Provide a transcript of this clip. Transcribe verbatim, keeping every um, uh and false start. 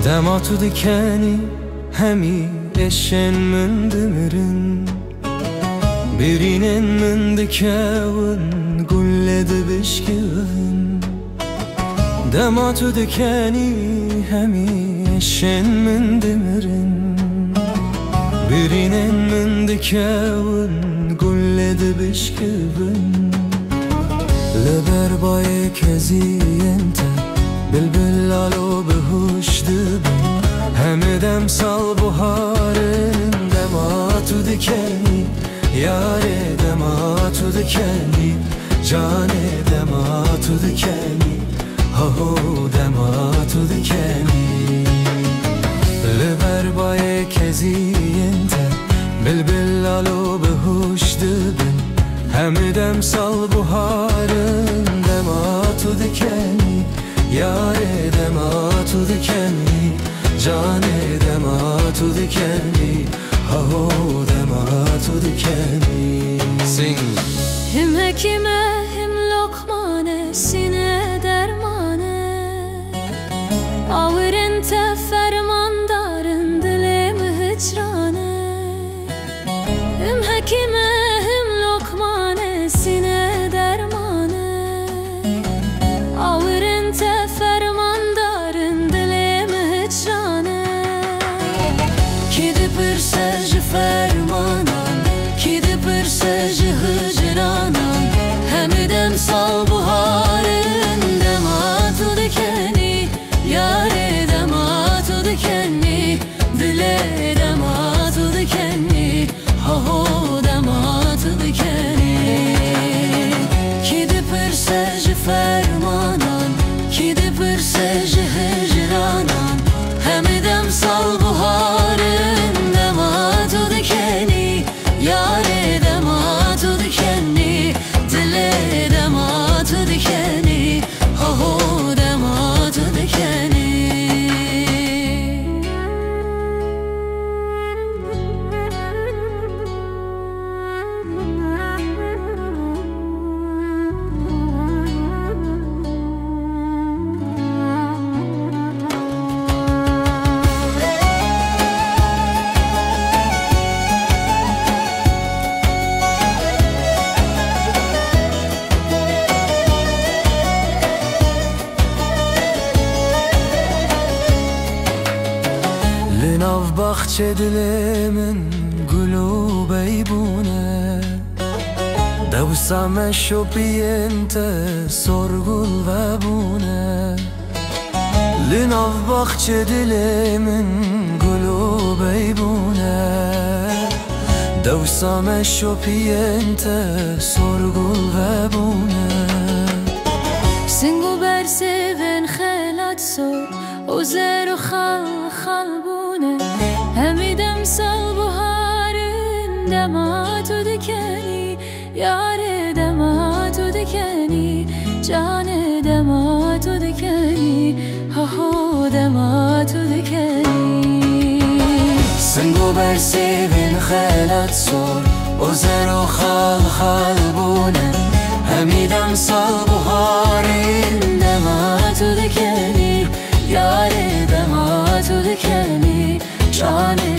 Dema tu dikenî, hemî êşên min dimirin. Birînên min dikewin, gulê dibişkivin. Dema tu dikenî, hemî êşên min dimirin. Birînên min dikewin, gulê dibişkivin. Li ber bayê keziyên te, bilbil lalo bi hûş dibin. Hemî dem sal buhar in, dema tu dikenî. Yarê, dema tu dikenî. Canê, dema tu dikenî. Haho, dema tu dikenî. Li ber bayê keziyên te, bilbil lalo bi hûş dibin. Hemî dem sal buhar in, dema tu dikenî. Yarê, dema tu dikenî. Canê, dema tu dikenî. Haho, dema tu dikenî. Sing. Him hekîm e, him loqman e, sîne derman e. Awirên te fermandar in, dilê min hicran e. Him hekîm e, him loqman e, sîne derman e. Awirên te fermandar in, dilê min hicran e. Kî dipirse ji fermanan, kî dipirse ji hicranan, hemî dem sal buhar in, dema tu dikenî. Yarê, dema tu dikenî, dilê, dema tu dikenî, haho, dema tu dikenî. Kî dipirse ji fermanan, kî dipirse ji hicranan, hemî dem sal buhar in, dema tu dikenî. Yarê, dema tu dikenî, dilê, dema tu dikenî, haho, dema tu dikenî. Li nav baxçê dilê min gul û bey bûne. Dewsa me şopiyên te sor gul vebûne. Li nav baxçê dilê min gul û bey bûne. Dewsa me şopiyên te sor gul vebûne. Sing û bersêvên xelat sor û zer û xal xal bûne. Hemî dem sal buhar in, dema tu dikenî. Yarê, dema tu dikenî, canê, dema tu dikenî, haho, dema tu dikenî. Sing û bersêvên xelat sor û zer û xal xal bûne. Hemî dem sal buhar in, dema tu dikenî. Yarê, dema tu dikenî, canê,